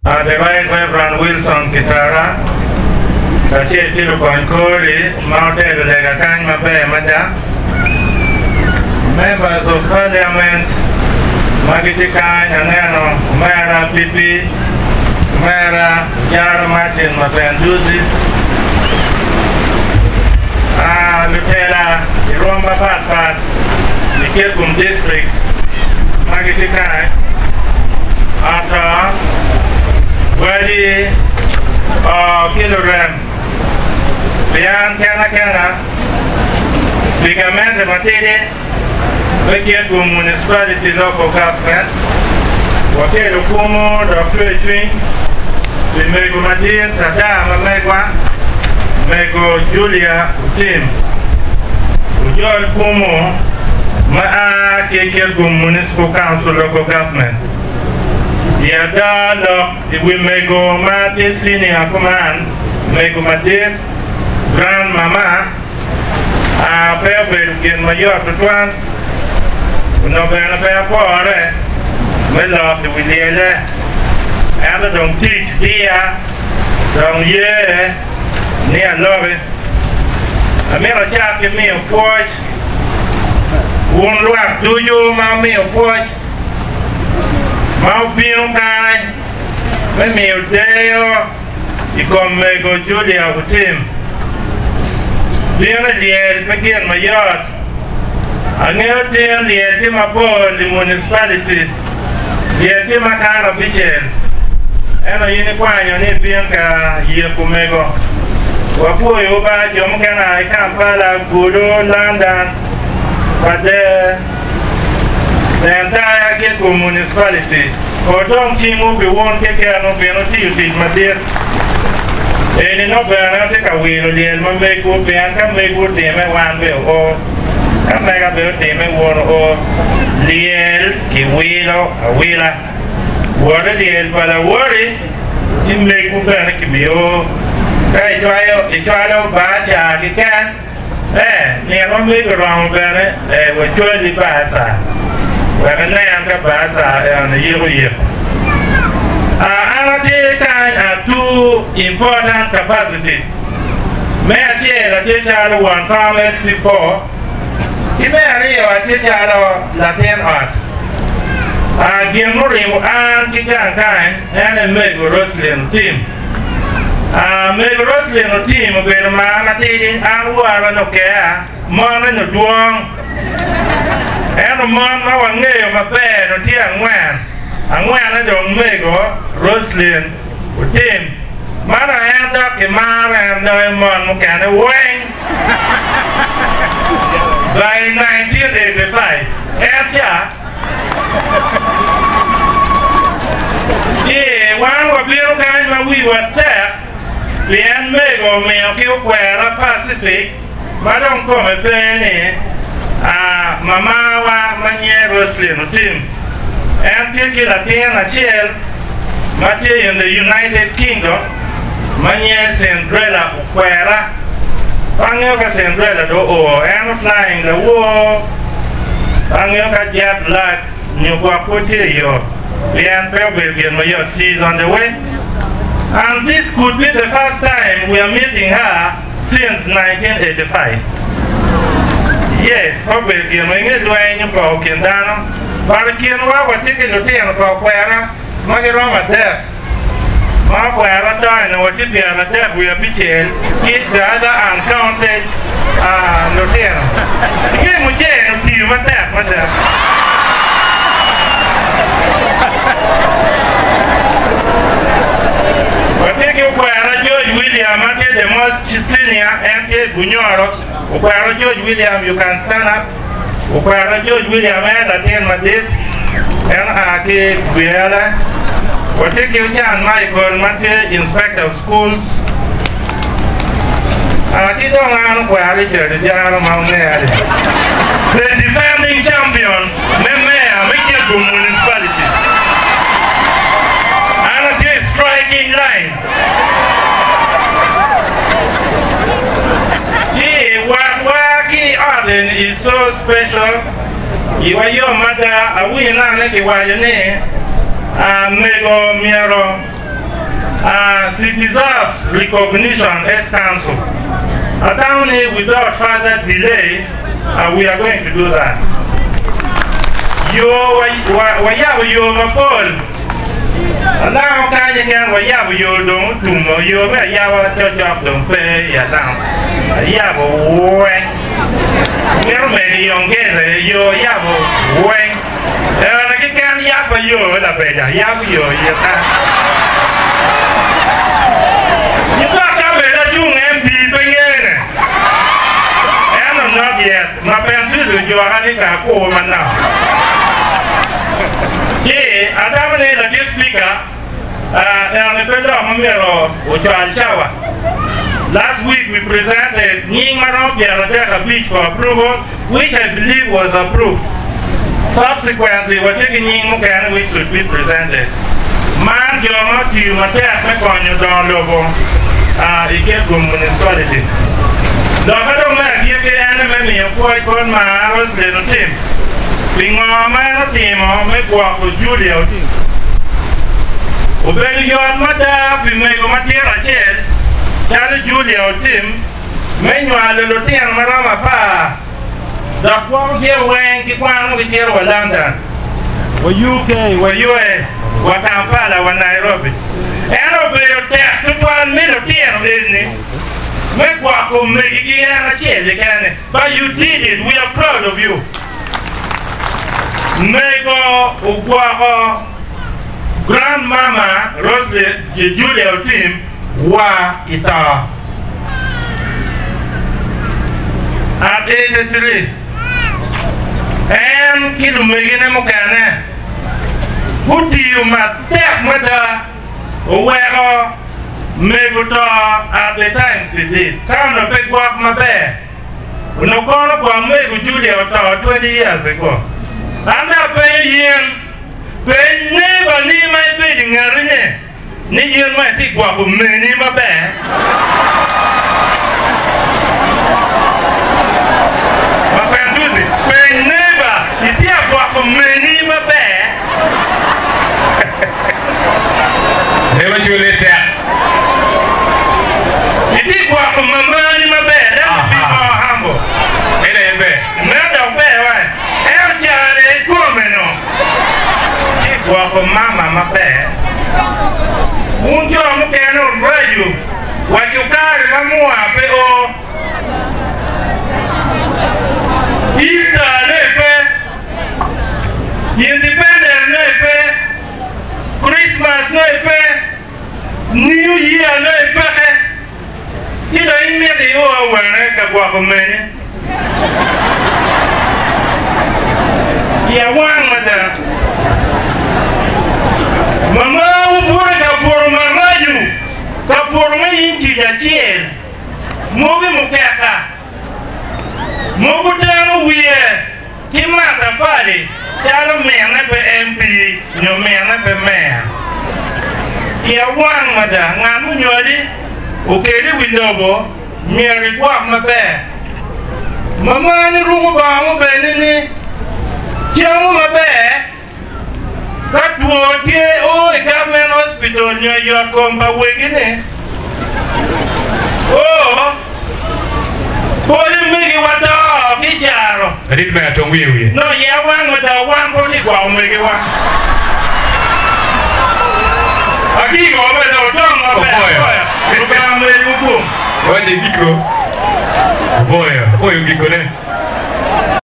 The Right Reverend Wilson Kitara kacel ki lukony kori ma otelo lega kany maber mada. Members of Parliament ma gitye kany aneno Omera Pipi, Omera Ojaro Martin Mapenduzi, lutela i rwom mapat pat i Kitgum District ma gitye kany, Oto, Wadi, oo ki lurem pien kena kena pi gamente matidi me Kitgum Municipality Local Government wakelo kumo dok cwercwiny pi mego madit ata ma megwa, Mego Julia Otim. Ojol kumo ma a ki i Kitgum Municipal Council Local Government. I ada lok i wi mego ma tye senior kuman, mego madit, Grand Mama, a pe obedo gin mayot tutwal, onongo bene pe apore me lok i wi lyelle. Ento dong tic diya dong ye ni aloki. Amito acak ki miyo pwoc wun lwak ducu ma wumiyo pwoc ma wubino kany me miyo deyo i kom mego Julia Otim. Bino i lyel pe gin mayot. Angeyo tin lyel tye mapol i municipality. Lyel tye makato abicel. Ento in ikwanyo ni ibin ka yiko mego. Wapwoyowu ba jo mukene a i Kampala, Gulu, London, Pader, the entire Kitgum municipality. Odong cingwu pi wun kekenwu pien wutiyo tic madit. Eni nongo bene wutye ka wilo lyel ma megwu pien ka megwu otime wan bene oo, ka mega bene otime wun oo. Lyel kiwilo awila. Wot i lyel pa lawoti ci megwu bene kibio. Ka icwalo baaca keken, Ee, nino ma mego oromo bene, ee, wacwali baaca, wek inen ka baaca eno yiko yiko. An atye kany at two important capacities. Me acel, atye calo won kom LC4, ki me aryo, atye calo latin ot. Gin murimo an ki gang kany en aye mego Roslyn Otim. Mego Roslyn Otim obedo mar matidi, an wora nyo kea, mone nyo dwong. Ento mon ma wangeyo maber nyo tye angwen, angwene dong mego Roslyn Otim. Mano en dok kimaro en loyo mon mukene weng. By 1985, en ca. Ci wan wabino kany ma wiwa tek pien mego omiyo ki okwera Pacific ma dong kome pe ni mamawa ma nyinge Roslyn Otim. En tye ki latin acel ma tye in the United Kingdom ma nyinge Cinderella Okwera. Pe angeyo ka Cinderella dong oo, en o-flying lawor. Angeyo ka jet lag nyo gwok pud tye i yo pien pe obedo gin mayot, she is on the way and this could be the first time we are meeting her since 1985. Yes, pe obedo gin ma inge lweny opoko kin dano but i kinwa watye ki lutino pa okwera ma giromo adek. Ma okwero ato-ni watye 35 ki the other uncounted lutino. Inge mucene otiyo matek mada. Watye ki okwero George William ma tye the most senior, en tye Bunyoro. Okwero George William, you can stand up. Okwero George William en latin madit, en oa ki Buyele. Watye ki Ocan Michael ma tye Inspector of Schools. Ki dong an okwero Richard Ojaro ma wungeya ni the defending champion me Mayor me Kitgum Municipality. An atye i striking line. Ci watwa ki ot eni is so special iwa yom mada awinyo nane kiwaco ni mego myero. She deserves recognition as council. Atamo ni without further delay we are going to do that. Yo wayabo yo mapol Alamo kany keken wayabo yo dong otumo yo me ayaba cokcok dong pe i alamo ayabo weng mito medo i ongeze yo yabo weng ene keken yab pa yo labeja yabo yo yita Icak ka bed acung MP pe ngene ento not yet ma Pentusi ojwaka ni ka akur manok ci atamo ni ladit speaker eno ni pe dok ma myero ocwal cawa. Last week we presented nying ma romo 35 for approval which I believe was approved. Subsequently watye ki nying mukene which should be presented. Man jo ma otiyo matek me konyo dongo lobo i Kitgum Municipality. Lokke dong me agikki ene me miyo pwoc bot Mar Roselyn Otim pi ngo ma en otimo me gwoko Julia Otim. Obedo yot mada pi mego matino acel calo Julia Otim me nywalo lutino ma romo apar dok gwokogi weng ki kwano gicito wa London, wa UK, wa US, wa Kampala, wa Nairobi. Ento obedo tek tutwal mi lutino eni me gwoko omegigi en acel keken-ni. But you did it, we are proud of you. Mego ogwoko Grandmama Roslyn Julia Otim wa i to at 83. En ki lumegine mukene gutiyo matek mada oweko mego to at the time she did. Ka onongo pe gwok maber, onongo kono gwok mego Julia oto 20 years ago. An dong apenyo yin, peny neighbor ni ma ibedo i ngeti ni, ni in ma itye gwoko meni maber. Mapenduzi, peny neighbor, itye gwoko meni maber? Neighbor cule tek. Itye gwoko mamani maber, let me be more humble. Ene aye ber. Meno dok ber wa. Ento care ikome no. Ci gwoko mama maber. Wun jo mukene wuraco wa cukari ma mua pe o. Easter ne pe, Independence ne pe, Christmas ne pe, New Year ne peke. Ci dong imito io awene ka gwoko meni? Iya wang mada. Mamawu buto i kabuto maraco, kabuto me incic acel, mogo i mukeka, mogo teno wiye ki matafali calo mine pe MP nyo mine pe meya. Iya wang mada. Ngat munywali okeli i wi lobo myero igwok maber. Mamani ruko bongo mubene ni camo maber ka two tye o i government hospital nyo i yot kom pa wegi ni o pole megi wa to ki caro. Ladit me atong wiye wiye. No iya wang mada wan pud ni gwoko megi wa. Agiko bene odong maber apoya. Lubanga omedi gugum. Waco giko. Apoyo, apoyo gikone.